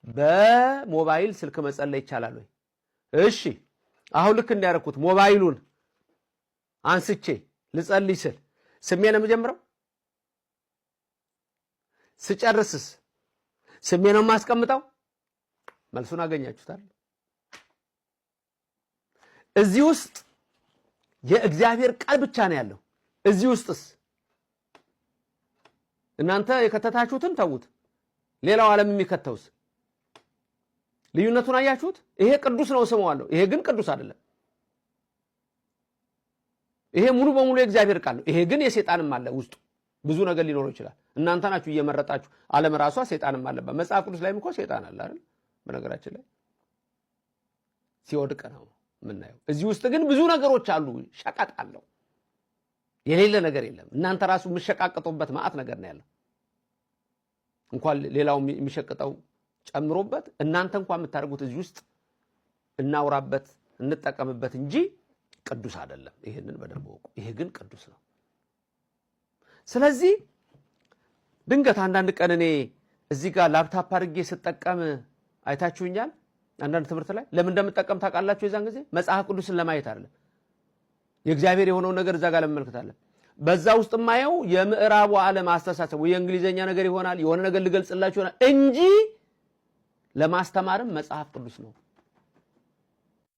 በሞባይል ስልክ መጸለይ ይቻላል ወይ? እሺ፣ አሁን ልክ እንዲያደረኩት ሞባይሉን አንስቼ ልጸልይ ስል ስሜ ነው የምጀምረው? ስጨርስስ ስሜ ነው የማስቀምጠው? መልሱን አገኛችሁታል። እዚህ ውስጥ የእግዚአብሔር ቃል ብቻ ነው ያለው። እዚህ ውስጥስ እናንተ የከተታችሁትን ተዉት፣ ሌላው ዓለም የሚከተውስ ልዩነቱን አያችሁት? ይሄ ቅዱስ ነው ስመዋለሁ፣ ይሄ ግን ቅዱስ አይደለም። ይሄ ሙሉ በሙሉ የእግዚአብሔር ቃል ነው፣ ይሄ ግን የሴጣንም አለ ውስጡ፣ ብዙ ነገር ሊኖረው ይችላል። እናንተ ናችሁ እየመረጣችሁ። ዓለም ራሷ ሴጣንም አለባት። መጽሐፍ ቅዱስ ላይም እኮ ሴጣን አለ አይደል? በነገራችን ላይ ሲወድቅ ነው የምናየው። እዚህ ውስጥ ግን ብዙ ነገሮች አሉ። ሸቀጥ አለው። የሌለ ነገር የለም። እናንተ ራሱ የምሸቃቅጡበት ማአት ነገር ነው ያለው። እንኳን ሌላው የሚሸቅጠው ጨምሮበት እናንተ እንኳን የምታደርጉት እዚህ ውስጥ እናውራበት እንጠቀምበት እንጂ ቅዱስ አይደለም። ይህንን በደንብ ወቁ። ይሄ ግን ቅዱስ ነው። ስለዚህ ድንገት አንዳንድ ቀን እኔ እዚህ ጋር ላፕታፕ አድርጌ ስጠቀም አይታችሁኛል። አንዳንድ ትምህርት ላይ ለምን እንደምጠቀም ታውቃላችሁ? የዛን ጊዜ መጽሐፍ ቅዱስን ለማየት አይደለም፣ የእግዚአብሔር የሆነውን ነገር እዛ ጋር ለመመልከት አለ። በዛ ውስጥ የማየው የምዕራቡ ዓለም አስተሳሰብ ወይ የእንግሊዘኛ ነገር ይሆናል፣ የሆነ ነገር ልገልጽላችሁ ይሆናል እንጂ ለማስተማርም መጽሐፍ ቅዱስ ነው።